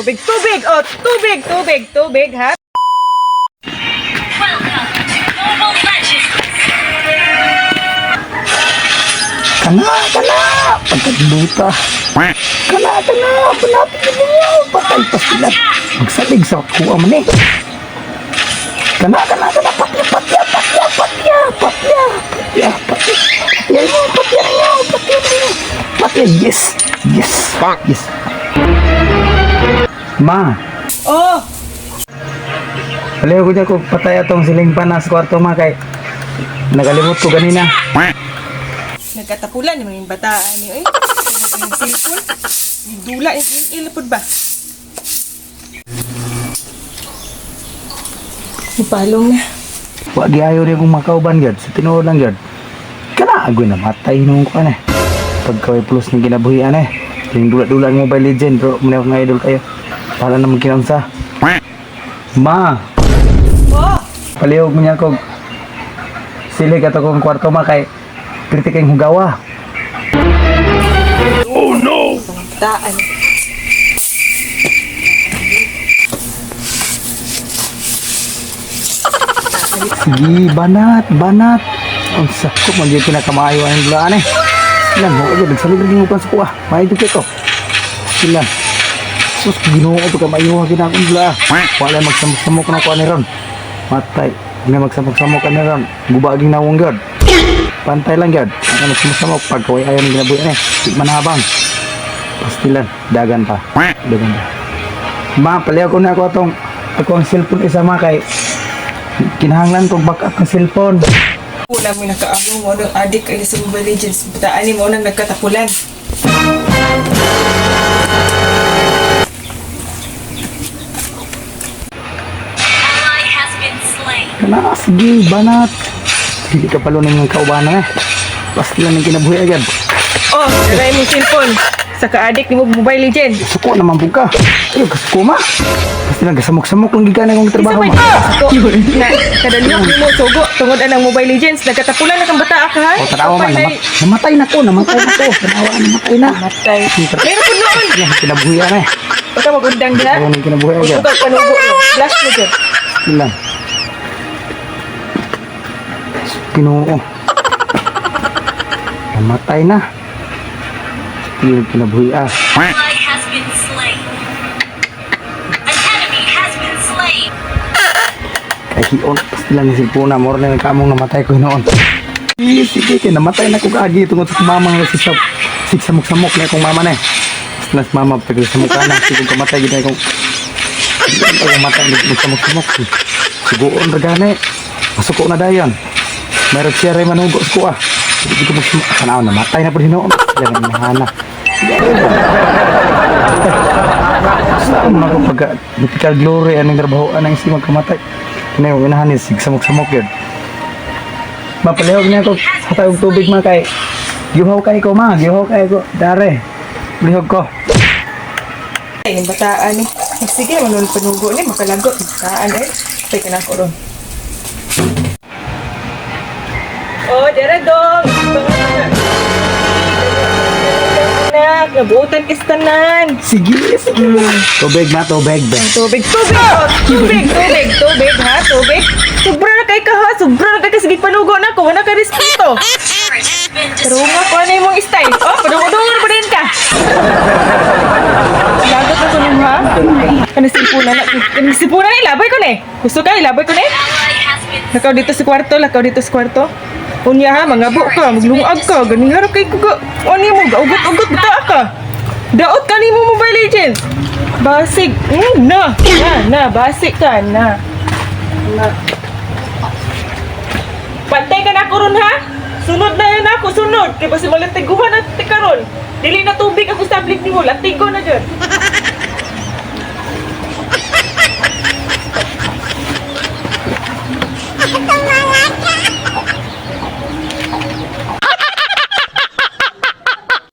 Tubig, tubig! Oh, tubig, tubig, tubig, ha? Welcome to Mobile Legends! Kana, kana! Pagkaduta. Kana, kana! Panapit na niyo! Patay pa sila. Magsalig sa kuha man eh. Kana, kana, kana! Patya, patya, patya, patya, patya, patya, patya, patya niyo, patya niyo, patya niyo. Patya, yes, yes, yes. Ma, Oh, paliw ko dyan kung patay atong siling panas kwarto, ma, kay nakalimot ko ganina. Nagkatapulan yung mga bataan niyo eh. Yung cellphone. Dula, yung ilapod ba? Mupalong na. Wa giayo rin kong makauban gyud sa tinuod lang gyud. Kana agoy namatay nung ko eh. Pagka plus ni kinabuhian eh. Yung dula-dula ang Mobile Legend bro, muna akong idol kayo. Para naman kinunsa. Ma, Oh! palihog mo niya kog silig ato kong kwarto, ma, kay pirti kayong hugawa. Bataan. Sige, banat, banat. Ang sakop man gyud pinakamaayo ang dulaan eh. Ilan mo gyud nagsalig rin yung sa kuha. Maayo gyud ko. Sila. Sus, Ginoo ko pagka maayo gyud akong dula. Wala magsamok-samok na ko ani ron. Matay. Di na magsamok-samok ani ron. Guba ging nawong gyud. Pantay lang gyud. Ang magsamok-samok pagkaway ayon ang ginabuhi eh. Di manhabang. Pastilan, dagan pa. Dagan pa. Ma, paliw ko na ako atong ako ang cellphone isa, ma, kay kinahanglan kog backup ng cellphone. Wala mo nakaabo mo ng adik ay sa Mobile Legends. Bataan ni mo nang nagkatapulan. Ally has been slain. Kana, sige, banat. Hindi ka palo ng kaubanan eh. Basta lang ng kinabuhi agad. Oh, dala mo cellphone. Sa ka-adik ni mo Mobile Legends. Suko naman po ka. Ay, kasuko, ma. Basta lang, kasamok-samok lang gikan akong Isa trabaho, pa ma. ito. Na, kadalhok ni mo sugo tungod anang Mobile Legends. Nagkatapulan na kang bata ka ha? O, tanawa man. Namatay na ko, namatay na ko. Tanawa, namatay na. Matay. Meron po noon. Yan, kinabuhi eh. Baka magundang dila. Ayaw ng kinabuhi agad. Ugag panugo no. Flash mo dyan. Sige lang. Ginoo. Namatay na. Sige lang kinabuhi ah. Ally has been slain. An enemy has been slain. Kay hion sila ni silpuna mo na kamong namatay ko hinoon. Sige, sige, kay namatay na ko kaagi tungod sa mama nga si sab sig samok-samok na akong mama na. Basta na si mama pag samok na sige kamatay gid akong akong matay magsamok-samok. Sugoon ra gani. Masuko na dayon. Meron siya rin manugo sa kuha. Hindi ko magsamok. Tanaw, namatay na po hinoon. Sila na inahana. Saan mo ako pagka mythical glory anong trabaho anang si magkamatay. Kaya yung inahan is samok-samok yun. Mapalihog niya ako sa tayong tubig, ma, kay gihaw kay ko, ma, gihaw kay ko. Dare. Lihog ko. Ay, yung bataan ni. Sige, manun panugo ni makalagot. Bataan eh. Tay ka na ako ron. Oh, dere dong. Anak, nabuutan kistanan. Sige, sige. Tubig na, tubig be. Tubig, tubig, oh, tubig, tubig, tubig, ha, tubig. Sobra na kay ka ha, sobra na kay ka. Sige, panugo na ko, wala ka respeto. Turret has been Pero destroyed. nga ko ano yung mong style. Oh, padungo-dungo na pa din ka. Lagot na ko nung ha. Ano sipuna na? Ano sipuna na ilabay ko na eh. Gusto ka ilaboy ko na eh. Ally has been Lakaw dito sa kwarto, lakaw dito sa kwarto. Unya ha, mangabo ka, maglungag ka, ganing harap kay kuga. Ano mo, gaugot-ugot, bata ka. Daot ka nimo Mobile Legends. Basig, na, na, na, basig ka, na. Na. Pantay ka na ako ron ha. Sunod na yun ako, sunod. Kaya basta malatiguhan na ti karon. Dili na tubig ako sa nimo, latigo na dyan.